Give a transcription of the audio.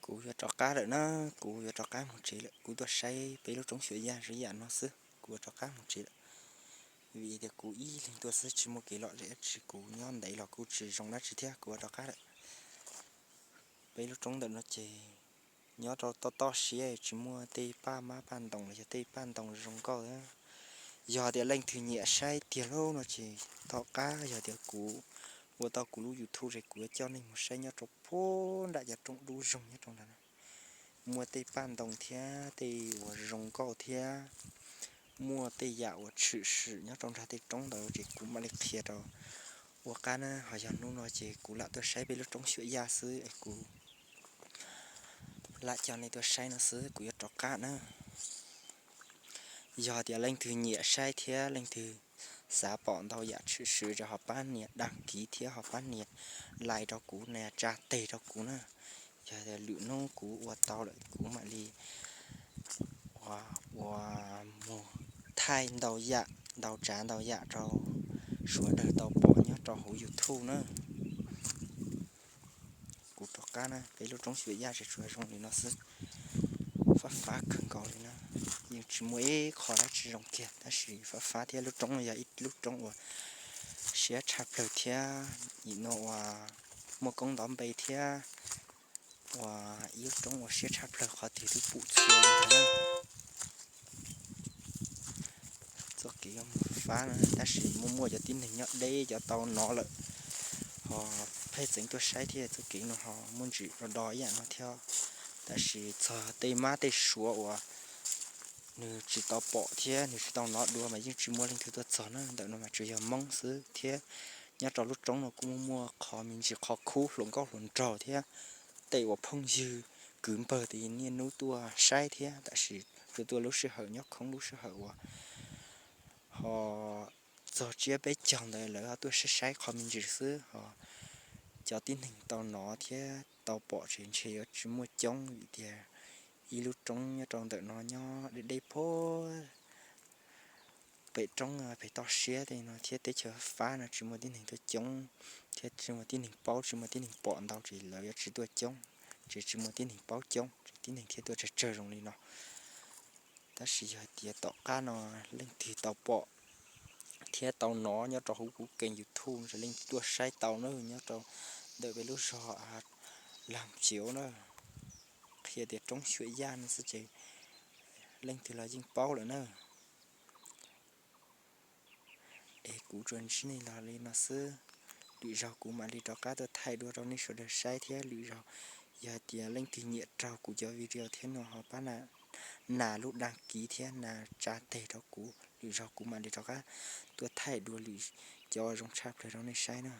Kuv yuav rov qab lawm na, kuv yuav rov qab mus tsev lawm. Kuv tuaj saib peb lub roob Xyuas Yaj zoo yam no xwb, kuv yuav rov qab mus tsev lawm. Vim tias kuv ib leeg tuaj xwb, tsis muaj kev lom zem dab tsi, kuv nyob ntev los kuj tsis zoo dab tsi thiab, kuv yuav rov qab lawm. Peb lub roob ntawm no ces nyob rau toj toj siab, tsis muaj tej paj mab paj ntoos los yog tej paj ntoos zoo nkauj. Yog tias leej twg nyiam saib tiag lub no ces tom qab yog tias kuv ua tau kuv lub YouTube ces kuv yuav coj nej mus saib nyob rau puag nram cov roob dub zoog nyob rau nrad na. Muaj tej paj ntoos thiab tej uas zoo nkauj thiab muaj tej yam uas tshwm sim nyob rau nrag tej roob ntawd ces kuv mam li qhia rau ua qab na. Ho yog hnub no ces kuv lam tuaj saib peb lub roob Xyuas Yaj xwb es kuv lam coj nej tuaj saib no xwb, kuv yuav rov qab na. Yog tias leej twg nyiam saib thiab leej twg xav pom ntau yam tshwm sim ces ho pab nias dag kiv thiab ho pab nias like rau kuv, nias tsa tes rau kuv na. Yog tias lwm hnub kuv ua tau lawm kuv mam li ua, ua mus thaij ntau yam ntau tsav ntau yam rau sawv daws tau pom nyob rau hauv YouTube na. Kuv rov qab na, peb lub roob Xyuas Yaj ces tsuas zoo li no xwb. Fab fab kawg nkaus li na, yeej tsis muaj ib qho dab tsi zoo kiag tab sis fab fab thiab lub roob no yog ib lub roob uas siab tshaj plaws thiab nim no uas muaj koob ntov npe thiab uas ib lub roob uas siab tshaj plaws qhov twg twb pum txhua li ntag na. Txoj kev yuav mus fab na, tab sis muaj muaj cov tib neeg nyob deb cov tau nov lawm ho pheej txeev tuaj saib thiab. Txoj kev no ho muaj ntsis do do ib yam no thiab, tab sis txog tej mab tej suav uas nws tsis tau pom thiab nws tsis tau nov dua mas yeej tsis muaj leej twg tuaj txog na. Ntawm no mas tsuas yog Hmoob xwb thiab nyob rau lub roob no kuj muaj muaj qhov me ntsis qhov khub hluas nkauj hluas nraug thiab tej uas phooj ywg kwv npawg tej niaj hnub tuaj saib thiab, tab sis tuaj tuaj lub sij hawm nyob khoob lub sij hawm uas ho txog tsiab peb caug ntawd lawv ho tuaj saib saib qhov me ntsis xwb ho cov tib neeg tau nov thiab tau pom ces ntshe yuav tsis muaj coob vim tias ib lub roob nyob rau ntawm no nyob deb deb puag pem roob pem toj siab tej no thiab teb chaws fab no tsis muaj tib neeg tuaj coob thiab tsis muaj tib neeg paub tsis muaj tib neeg pom ntau ces lawv yuav tsis tuaj coob, ces tsis muaj tib neeg paub coob ces tib neeg thiaj tuaj tsawg tsawg zoo li no. Tab sis yog hais tias tom qab no leej twg tau pom thiab tau nov nyob rau hauv kuv keeg YouTube no ces leej twg tuaj saib tau na, nyob rau ntawm peb lub zos Lag Ceuv na, qhia tias roob Xyuas Yaj no xwb ces leej twg los yeej paub lawm na. Es kuv tsuas ntsib nej los li no xwb, lwm zaug kuv mam li rov qab tuaj thaij dua rau nej sawv daws saib thiab lwm zaug yog hais tias leej twg nyiam raug kuv cov video thiab no ho pab nas lub dag kiv thiab nas tsa tes rau kuv, lwm zaug kuv mam li rov qab tuaj thaij dua lwm cov zoo tshaj plaws rau nej saib na.